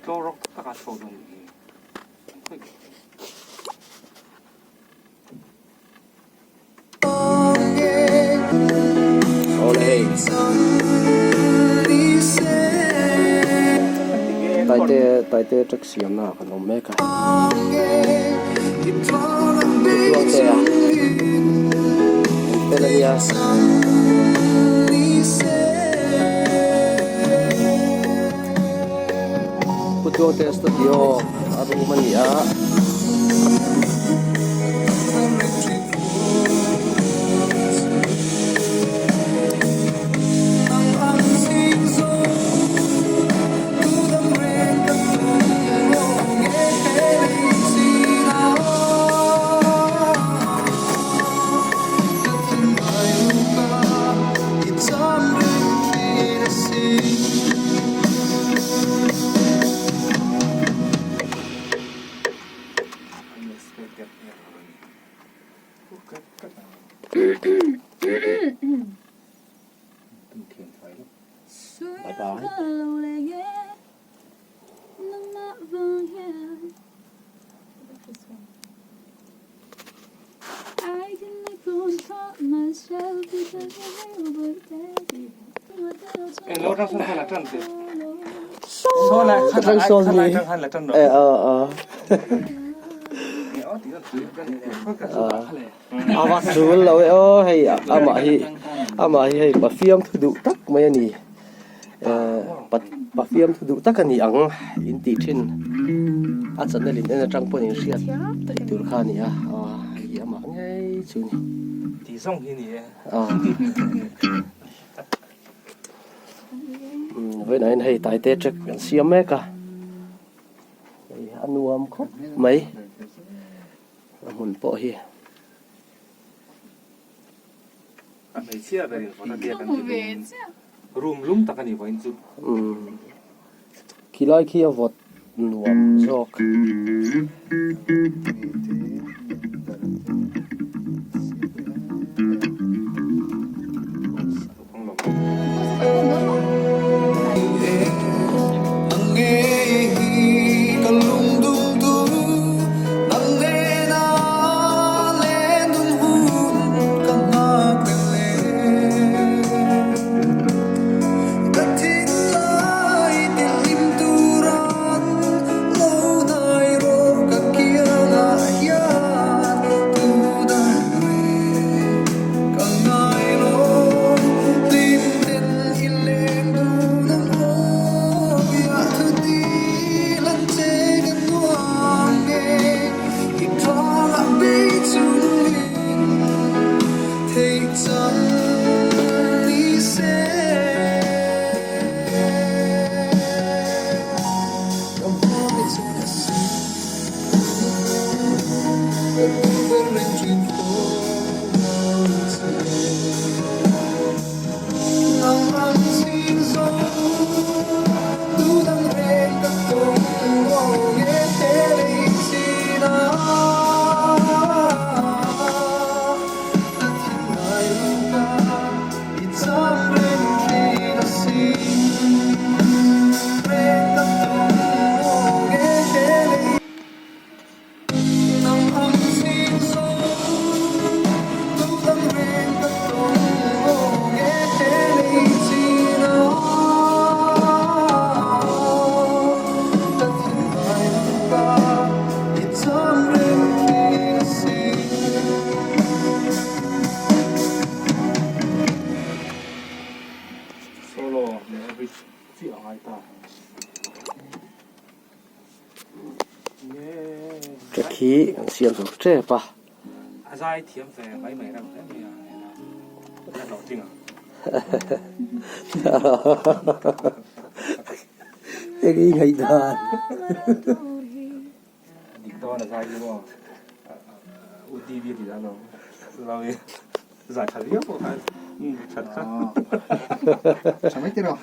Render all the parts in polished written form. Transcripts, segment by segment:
Tlaw rawk tak tak a chhuak dawn nih hi. An khawih khawp mai. Awle hei. Taite taite track siamna ah kan awm mek a. Tluangtea an fel a nia. Pu Tluangtea studio a room a ni a. Bye bye. A va tul lo e aw hei amah hi amah hi hei pafiam thu duh tak mai a ni. Pafiam thu duh tak a ni ang in tih thin a channel in en atang pawhin in hriat theih tur kha a ni a hei hi amah ngei chu a ni. Tih zawng hi a ni e. Vawiinah hian hei taite track an siam mek a hei a nuam khawp mai a hmun pawh hi. A hmeichhia berin vawt a biak an ti dun. Room lum tak a ni vawiin chu. Umm. Khilai khi a vawt nuam zawk. Solo leh bridge chiah a ngai ta. Track hi an siam zo tep a. A zai thiam ve mai mai reuh hle mai a hena a hlawhtling ang. Eng i ngaihdan? Dik dawn a zai hi maw U TV a ti dan lo lo i zai tha viau pawh khan that kha. Tha mai tiraw.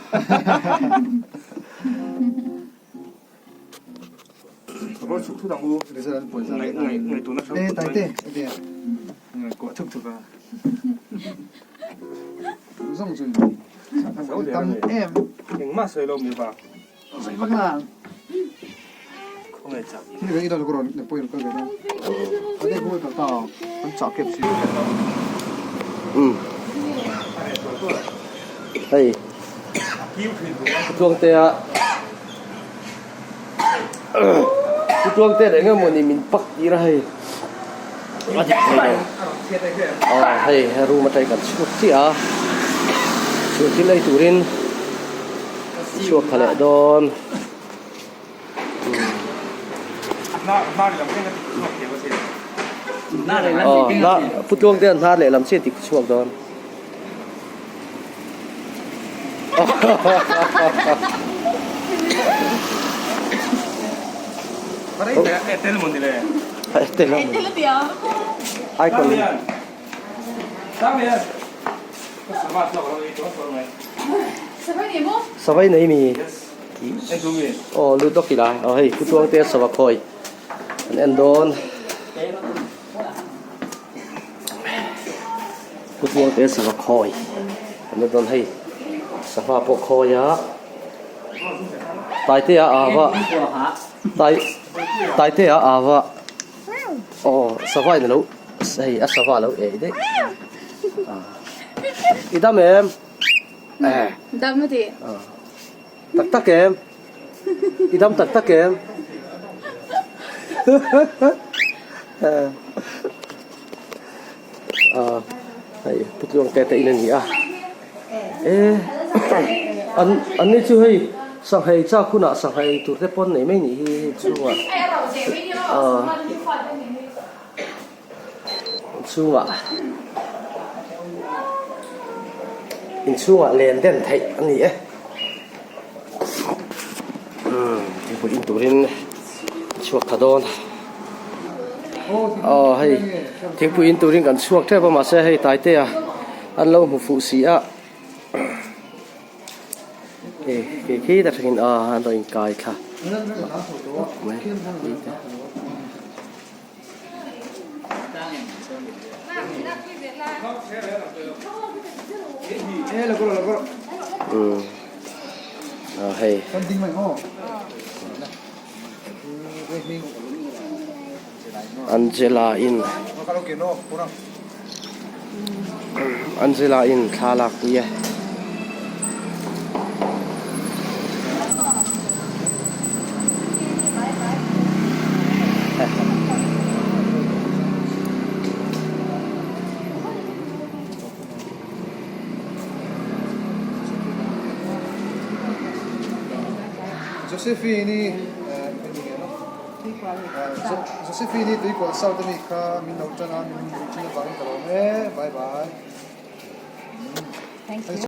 Rawl chhuk thut ang u. Ngaihtuahna hrang put mai. Ngaihtuah thuk thuk a. Zawng chu tam em. Engmah sawi lo mi va. Sawi vak la. Hei Tluangtea Tluangtea leh eng emawni min pak tir a hei a dik thei lo aw hei room atang kan chhuak chiah a chhuah thil ei turin chhuak tha leh dawn. Pu Tluangte an hnar lehlam chiah tih chhuak dawn. Icon. Savai nei mi. Aw lut lawk ila aw hei pu Tluangte sava khawi an en dawn pu Tluangte sava khawi an en dawn hei sava pawh khawi a Taitea ava tai Taitea ava aw sava in alo hei a sava alo ei daih i dam em. Dam a ti. Tak tak em? I dam tak tak em? Hei putluang te te in a ni a. E an an ni chu hei sanghei chak hunah sanghei tur te pawn nei mai nih hi chhungah Inchhungah inchhungah len den theih a ni e umm thingpui in turin chhuak tha dawn aw hei thingpui in turin kan chhuak tep a mahse hei Taitea an lo hmu fuh si a hei kei khi ta thlengin a an rawn inkai thla mai. Hei Angela in Angela in thla lak pui e. Josephine Josephine tuikual south ami kha min lo tan a min ṭin avangin ka lawm e bye bye. Thank you.